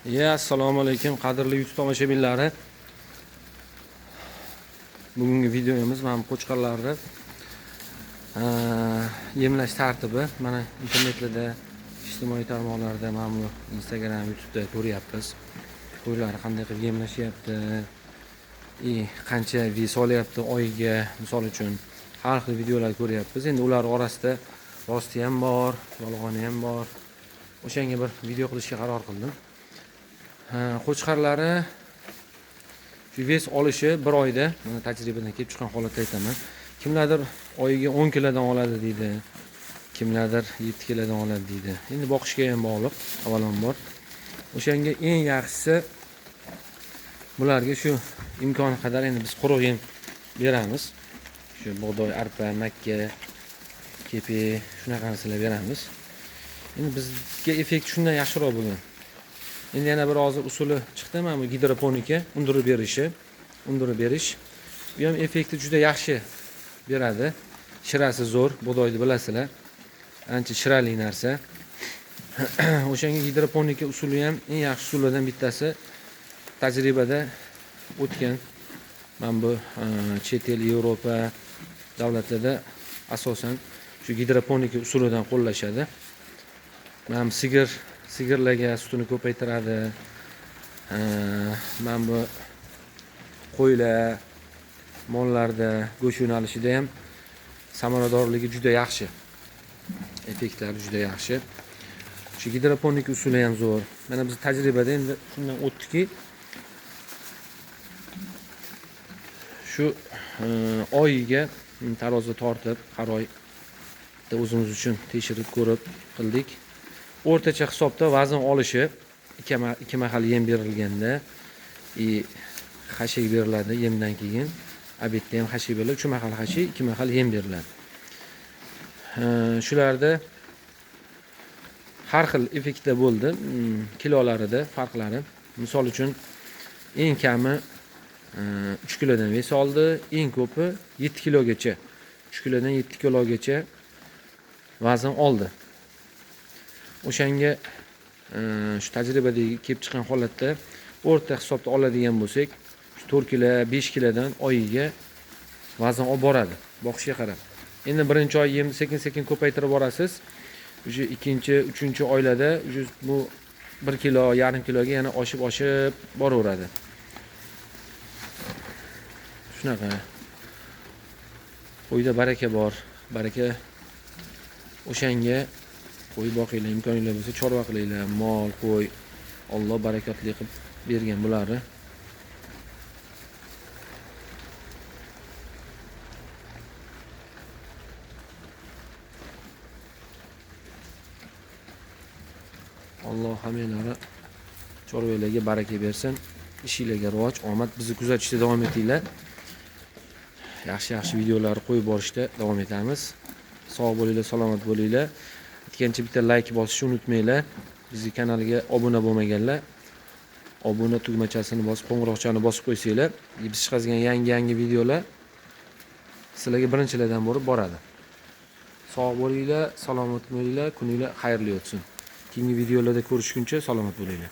Ya, assalomu alaykum qadrli YouTube tomoshabinlari. Bugungi videomiz mana bu qo'chqorlarni yemlash tartibi. Mana internetlarda, ijtimoiy tarmoqlarda, mana bu Instagram, YouTube'da ko'ryapmiz. Qo'ylarni qanday qilib yemlashyapti, qancha вес olyapti oyiga, misol uchun har xil videolar ko'ryapmiz. Endi ular orasida rosti ham bor, yolg'oni ham bor. O'shanga bir video qilishga qaror qildim. Qo'chqorlari shu вес olishi bir oyda, mana tajribadan kelib chiqqan holatda aytaman. Kimlardir oyiga 10 kilodan oladi deydi, kimlardir 7 kilodan oladi deydi. Endi boqishga ham bog'liq, avvalambor. O'shanga eng yaxshisi bularga shu imkon qadar endi biz quruq yem beramiz. Shu bug'doy, arpa, makka, kepe shunaqa narsalar beramiz. Endi bizga effekt shundan yaxshiroq bo'lgan. Endi yana bir hozir usuli chiqdi, mana bu gidroponika, undirib berishi, undirib berish. Bu ham effekti juda yaxshi beradi. Shirasi zo'r, bug'doyni bilasizlar. Ancha shirali narsa. O'shanga gidroponika usuli ham eng yaxshi usullardan bittasi. Tajribada o'tgan. Mana bu chet el, Yevropa davlatlarida asosan shu gidroponika usulidan qo'llashadi. Mana bu sigirlarga sutini ko'paytiradi. Mana bu qo'ylar, mollarda go'sht yo'nalishida ham samaradorligi juda yaxshi. Effektlari juda yaxshi. Shu gidroponika usuli ham zo'r. Mana biz tajribada endi shundan o'tdiki, shu oyiga tarozi tortib, har oy bitta o'zimiz uchun tekshirib ko'rib qildik. O'rtacha hisobda vazn olishi ikki mahal yem berilganda xashak beriladi yemdan keyin. Обед da ham xashak beriladi, 3 mahal xashak, 2 mahal yem beriladi. Shularda har xil effektlar bo'ldi, kilolarida farqlari. Misol uchun eng kami 3 kilodan вес oldi, eng ko'pi 7 kilogacha, 3 kilodan 7 kilogacha vazn oldi. O'shanga shu tajribadagi kelib chiqqan holatda o'rta hisobda oladigan bo'lsak, shu 4 kilo, 5 kilodan oyiga vazn olib boradi, boqishga qarab. Endi birinchi oy yemni sekin-sekin ko'paytirib borasiz. O'sha ikkinchi, uchinchi oylarda o'sha bu 1 kilo, yarim kiloga yana oshib-oshib boraveradi. Shunaqa. Qo'yda baraka bor. Baraka o'shanga qo'y boqinglar, imkoninglar bo'lsa chorva qilinglar, mol, qo'y. Alloh barakotli qilib bergan bularni. Alloh hammanglarni chorvalarga baraka bersin, ishinglarga rivoj, omad. Bizni kuzatishda davom etinglar. Yaxshi-yaxshi videolar qo'yib borishda davom etamiz. Sog' bo'linglar, salomat bo'linglar. Aytgancha bitta like bosishni unutmanglar. Bizning kanalga obuna bo'lmaganlar obuna tugmachasini bosib, qo'ng'iroqchani bosib qo'ysanglar, biz chiqargan yangi-yangi videolar sizlarga birinchilardan bo'lib boradi. Sog' bo'linglar, salomat bo'linglar, kuninglar xayrli o'tsin. Keyingi videolarda ko'rishguncha salomat bo'linglar.